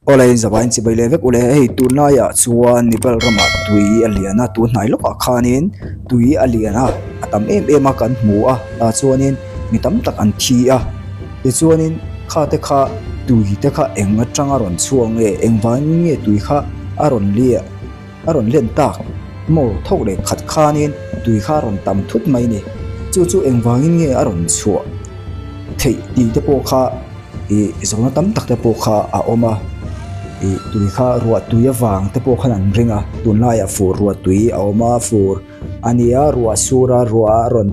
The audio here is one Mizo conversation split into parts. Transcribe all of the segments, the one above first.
Awle in zavaiin chibai leh vek ule hei tunlaiah chuan Nepal ramah tui a lian a tun hnai lawkah khanin tui a lian a a tam em em a kan hmu a tah chuanin mi tam tak an thi a tichuanin kha te kha tui te kha eng atanga rawn chhuak nge engvangin nge tui kha a rawn liah a rawn len tak maw thawk leh khat khanin tui kha a rawn tam thut mai a ni chu chu engvangin nge a rawn chhuah theih tih te pawh kha ih zawhna tam tak te pawh kha a awm a ih tui kha ruah tui avang te pawh khan an ring a tunlaiah fur ruah tui a awm a fur a nia ruah a sur a ruah a rawn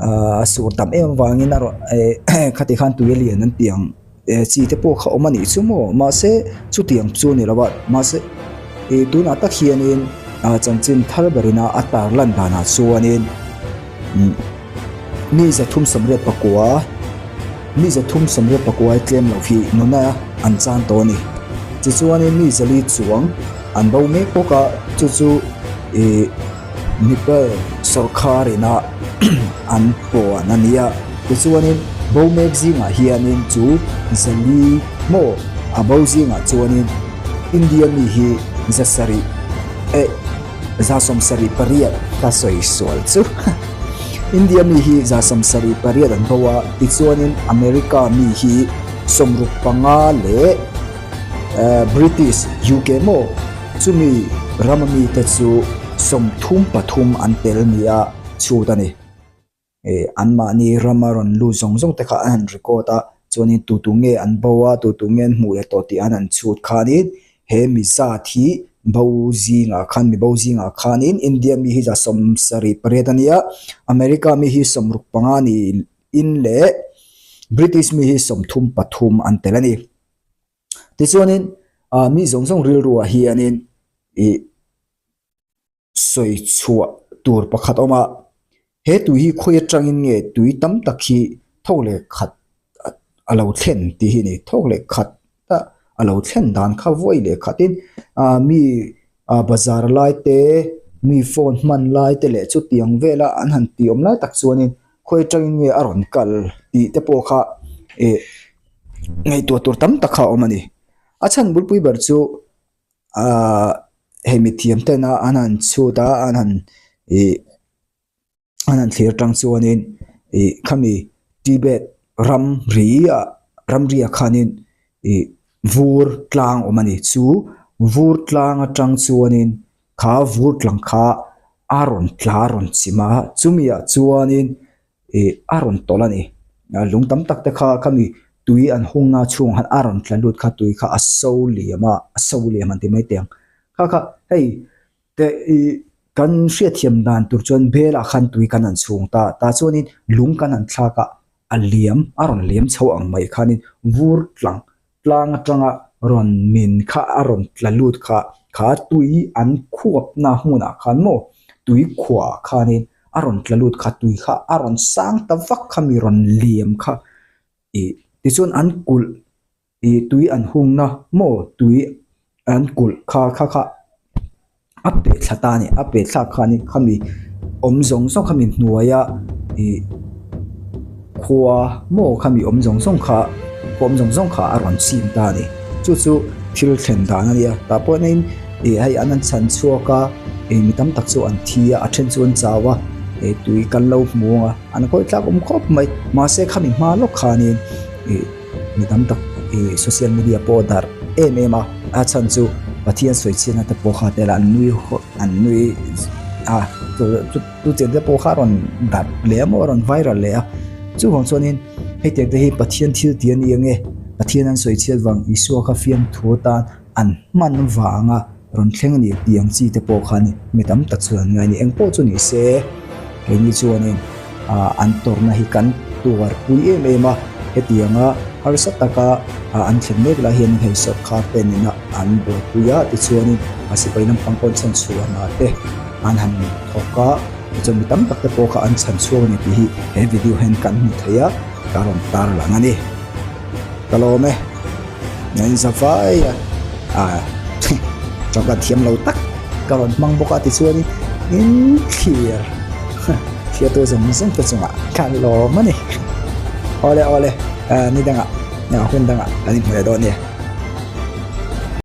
ahh a sur tam em avangin a rawn eh khati khan tui a lian an tih ang. Eh chi te pawh kha awm a nih chu maw mahse chutiang chu a ni lo a mahse ih tunah tak hianin ah chanchin thar berin a a tar lan danah chuanin umm mi 339 mi 339 tlem loh hi nuna an chan tawh a ni tichuanin mi zali chuang an bo mek bawk a chu chu ih. Nepal sawrkhar ina an puan a nia tichuanin bo mek zingah hianin chu zali maw a bo zingah chuanin India mi hi zasarih eh 78 ka sawi sual chu India mi hi 78 an bo a tichuanin America mi hi 65 leh British UK maw. Chumi rama mite chu 33 an tel nia chhut a ni. Ih anmahni rama rawn lut zawng zawng te kha an han record a, chuanin tu tu nge an bo a, tu tu nge an hmuh leh tawh tih an han chhut khanin he mi zat hi bo zingah khan mi bo zingah khanin India mi hi 78 a nia, America mi hi 65 niin leh British mi hi 33 an tel a ni. Tichuanin ah mi zawng zawng rilruah hianin ih sawi chhuah tur pakhat a awm a, he tui hi khawi atangin nge tui tam tak hi tho leh khat a lo thlen tih hi a ni. Tho leh khat a lo thlen dan kha vawi leh khatin ah mi ah bazar lai te mi phone hman lai te leh chutiang vela an han tih awm lai tak chuanin khawi atangin nge a rawn kal tih te pawh kha ih. Ngaihtuah tur tam tak kha a awm a ni. A chhan bulpui ber chu ahh hei mithiam ten a an han chhut a an han ih an han thlir tang chuanin ih khami Tibet ram ri ah ram ri ah khanin ih vur tlang awm a ni. Chu vur tlang atang chuanin kha vur tlang kha a rawn tla a rawn chim a chumi ah chuanin. Ih a rawn tawlh a ni lung tam tak te kha khami tui an hungna chhungah khan a rawn tla lut kha tui kha a so liam a a so liam an ti mai teh ang kha kha hei te ih kan hriatthiam dan tur chuan bel ah khan tui kan han chhung ta tah chuanin lung kan han thlak a a liam a rawn liam chho ang mai khanin vur tlang Tlang atanga rawn min kha a rawn tla lut kha, kha tui an khuapna hmunah khan maw tui khuaah khanin a rawn tla lut kha tui kha a rawn sang ta vak kha mi rawn liam kha ih tichuan an kulh ih tui an hungna maw tui an kulh kha kha kha. A peh thla ta a ni a peh thlak khanin khami awm zawng zawng khami hnuaia ih khua maw khami awm zawng zawng kha khua awm zawng zawng kha a rawn chim ta a ni chu chu thil thlen dan a nia tah pawh hianin ih hei an han chhan chhuak a ih mi tam tak chu an thi a a then chu an chau a ih tui kan lo hmu ang a an khawih tlak awm khawp mai mahse khami hma lawk khanin ih. Mi tam tak ih social media pawh a darh em em a, a chhan chu Pathian sawi chhiatna te pawh kha tel a an nui an nui a chu chu chian te pawh kha a rawn darh leh a maw a rawn viral leh a chuvang chuanin hetiang te hi Pathian thil tih a ni ang e Pathian an sawi chhiat vang Isua kha fiamthu atan an hman vanga rawn thleng a ni tih ang chi te pawh kha a ni mi tam tak chuan an ngai a ni engpawh chu ni se keini chuanin ah an tawrhna hi kan tuar pui em em a hetianga harsa taka ah an thlen mek lai hian hei sawrkhar te nena an buaipui a tichuanin a sipai lampang pawh an chhan chhuahna te an han thawk a tichuan mi tam tak te pawh kha an chhan chhuak a ni tih hi he video hian kan hmu thei a ka rawn tarlang a ni. Ka lawm e. Ngain za vai a. Ah, tawngka thiam lo tak ka rawn hmang bawk a tichuanin in thlir thlir tu zawng zawng te chungah ka lawm a ni. Awle awle, ni dangah hun dangah kan inhmu leh dawn nia.